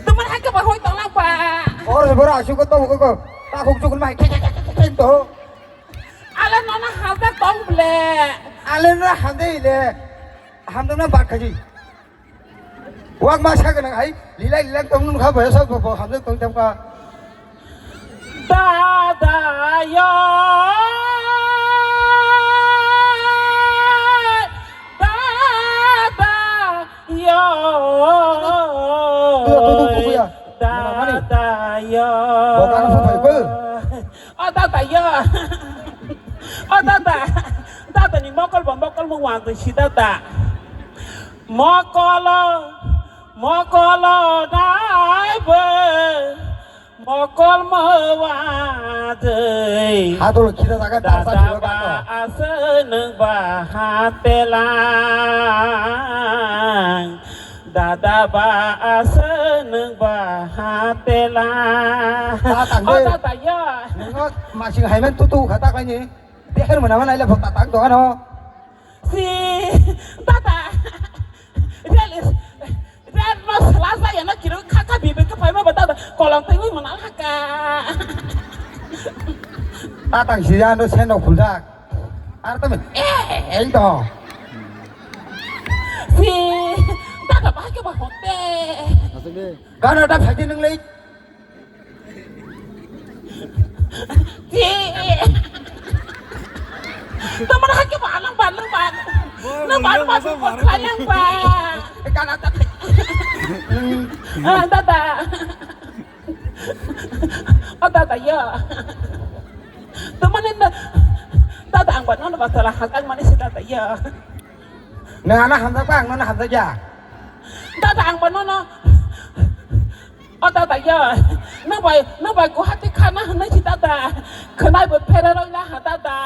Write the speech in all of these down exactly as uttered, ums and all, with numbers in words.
Tumar hai khe ba hoi tong lang ba. Or bora asu ko to ko ko. Ta khuk chuk mai. Ke ke ke ke ke to. Ala nona hada tong ble. Ale na hande le. Hamdana bat khaji. Wak ma sa gana hai. Lila lila tong nun kha ba sa ba hamdana tong tam ka. Dada yo, dada yo, Tuh, tuh, tuh, tuh, ya. Mana, mana? Dada yo. Bawa kanan sampai, bel. Oh, dada yo. Oh, dada. Dada ni mokol bo, mokol mo wang si dada. Mokolo, mokolo dai bo. Mokol mawa dei. Hadol khira jaga darsa dada khira ba bato. Aswk nwng ba hatelang. Dada ba aswk nwng ba hatelang. Ta tang de. Oh, dada ya. Nwng masing haiman tutu khata kaini. Deher mana mana ile bota tang dohano. Si, dada. Real is, real no sala saya no kiro kaka bibi ke paima bata da kolong tengwi mana haka. Atang si ya no seno khulda. Ar tame, eh, eh, to. Si, dada ba ke ba hote. Gana da phai nang lei. Ji. Tomar hake ba alang ba, alang ba. Nang ba, alang ba, alang ba. Kana ta. Ah, dada. Oh, dada, ya. Tomar ni na, dada, ang ba, nono ba, salah hak, ang mani si dada, ya. Nang ana hamjak ba, ang nono hamjak ya. Dada, ang ba, nono. O dada ya, nang bai, nang bai Guwahati khana hwnwi si dada. Khwnai bo phereroi la ha dada.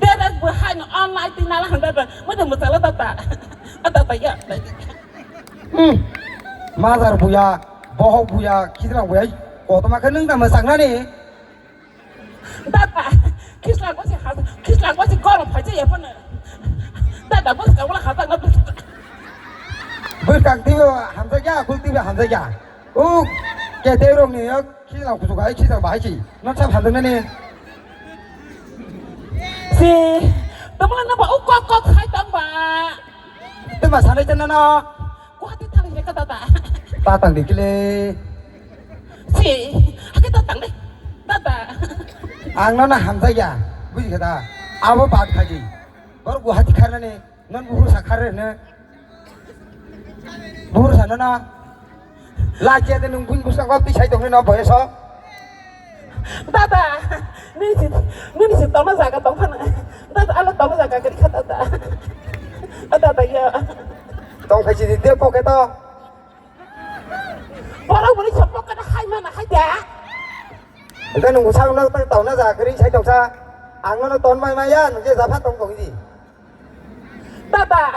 Dress bo haino online ti nala ha dada. Mode mosala dada. O dada ya. Hmm. Mazar buya, bohok buya, khidra buya. Kotoma khe nung da mwsaknani. Dada, kislang basi ha, kislang basi korom phai jaya phano. Dada, bwskang wala ha dada. Bwskang tibo hamjakya, kul tibo hamjakya. O, kete rok ni yok, kislang kusuk hai, kislang bahai si. Nok sab hamjaknani. Si, tomla na ba, o kok kok hai tang ba. Tuma sanai chana no. Guwahati thang ya ka dada. Ta tang di kile. Si, ake ta tang de. Dada. Ang no na hamjaya. Buji kha da. Abo bat khaji. Bor Guwahati kharnani non buhur sakhar ne. Buhur sana na. Lakia de nung bun busa ko pisai tong no boyeso. Dada, nini si, nini si tongna jaga tong phano. Dada, ala tongna jaga kari kha dada. O dada ya. Tong khai si de pocket to. Borok boni sa pocket hai mana hai da. Ente nung sang no tong tongna jaga kari sai tong sa. Ang no ton mai mai ya nung je jafa tong tong di. Dada,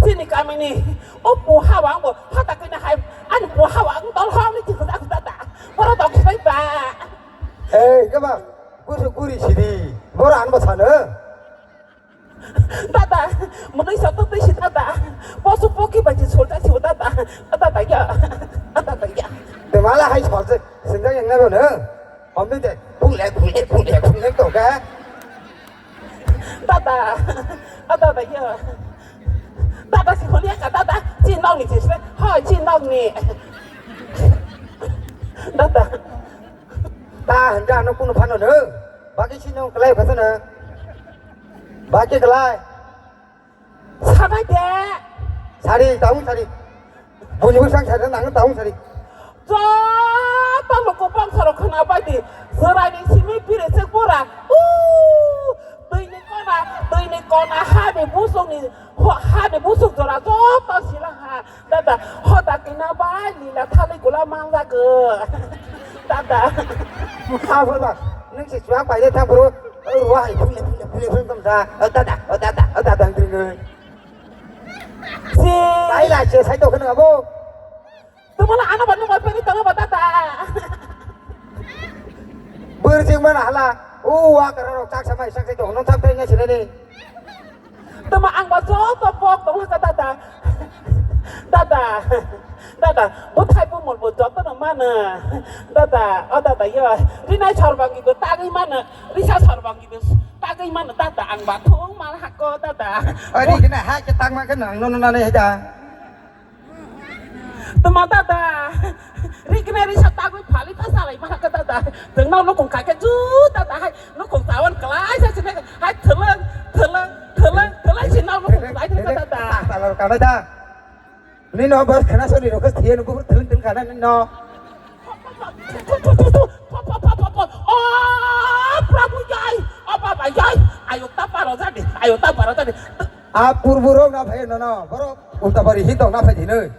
sini kamini, o puha wang bo, hata kena hai, ani puha wang tol hong ni chikha aku dada. Boro dok sai ba. Eh, kama, kusu kuri sidi, boro an ba sana. Dada, mudai sa to tei si dada. Posu poki ba ji sulta si dada. Dada ya, dada ya. Te mala hai solse, sinda yang na na. Om de, phung le, phung le, phung le, phung le to ka. Dada, ah, dada, ya. Dada, si holi ka, dada, si nong ni, si se, ha, si nong ni. Dada. Ta handa no kuno phano no. Baki si nong kelai phasa na. Baki kelai. Sanai de. Sari, taung sari. Buni bwsang sari, nang taung sari. Joto luku bangsa rok khna bai di. Chwrai ni simi biri se bura. U, twi ni kona, twi ni kona, ha ni busung ni, ha ni busung jora joto sila ha. Dada, hoda kina bai lila thali gula mangjak. Dada. Ha, hoda. Nung si chuak bai de thang bro. Ruwa hai phung le phung le phung le phung tam sa. O dada, o dada, o dada ang dring. Si. Bai la se sai to khna bo. Tumala ana ba nung bai peni tama ba dada. Burjing mana hala. U wa kara rok chak samai sak sai to nung thap thai nya sinani. Tama ang ba joto pok tong ka dada. Dada, dada, bwthai bumul bo joto no mano. Dada, o dada yo, rinai sorbangi bo tagwi mano, risa sorbangi bo tagwi mano, dada, ang bathung mal hako, dada. Ari kena ha ke tangma ke nang no no nane da. Tuma dada, ri kena risa tagwi phali ta salai mano ke dada. Teng no no kong kake ju dada hai, no kong tawan kelai sa sini hai theleng, theleng, theleng, theleng si no no kong kelai dada. Salai kana da. Nino bas khana soni rokhe thiye nugo thilin thilin khana nino. O Prabhu jai, o Baba jai, ayo ta paro jadi, ayo ta paro jadi. A purbu rok na phai nono, borok ulta bari hi tong na phai dinoi.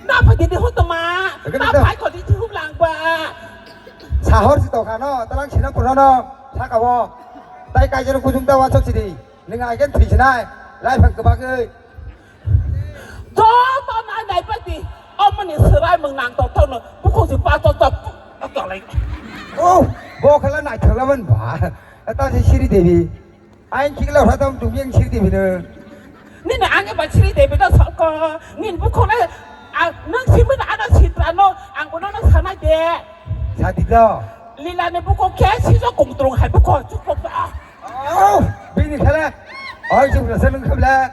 Na phai dini ho toma, na phai ko di thum lang ba. Sahor si tong khano, talang sina punono, saka wo. Tai kai jero kujung ta wa chok sidi. Neng agen thwi sinai, lai phang kwbagwi. Joto nai nai pai di, omoni swrai mung nang tok tok no, bukhuk si pa tok tok, tok tok lai. Oh, bo khala nai thangla man ba. Ta si Sri Devi. Ain chikla hora tam tum yang Sri Devi no. Nini ange ba Sri Devi no soko, nin bukhuk le, a, nang simin ana sitra no, ang bono no sana de. Sadi do. Lila ni bukhuk khe si jo kung trong hai bukhuk chuk tok tok. Oh, bini khala. Oi, chuk rasa nung khabla.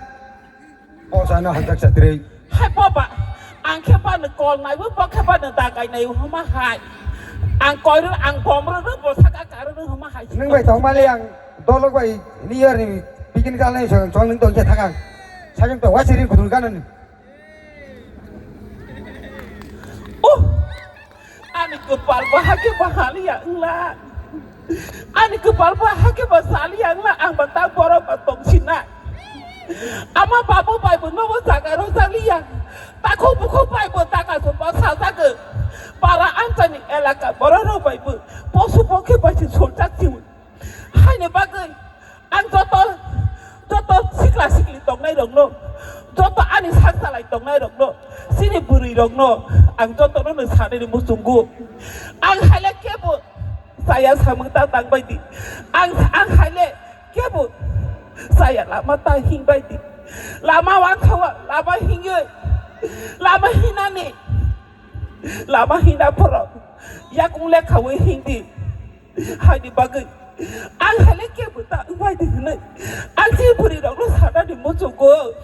Bosano hanjak satri. Hai baba, ang khe bani kol naiwi, bo khe bani dagai naiwi huma hai. Ang koiro, ang bomro ro bo saka karo ro huma hai. Nung bai tong mali ang dolok bai ni yor ni bikin kal nai song song nung tong khe thakang. Sajang to wasirin kudul kanan. Oh, ani kwpal bo hakhe bo haliya wngla. Ani kwpal bo hakhe bo saliya wngla, ang bo ta borok bo tongsinai. Ama babu bai bo nogo jaga rwjakliya. Takhuk bukhuk bai bo taka se bo sajagwi. Para amchaini elaka borok rok bai bo posu pokhe bai se soljak siwi. Haini bagwi ang joto, joto sikla sikli tongnai rokno, joto ani sak salai tongnai rokno, chini bwrwi rokno ang jotono no sanani muchungo. Ang haile kebo chaya samung ta tang bai di. Ang, ang haile kebo chaya lama ta hing bai di. Lama wangkha wa, lama hingwi, lama hinani, lama hina phoro yakung lekhawi hing di. Haini bagwi ang haile kebo ta wngbai di hwnwi ang chini bwrwi rokno sanani muchungo.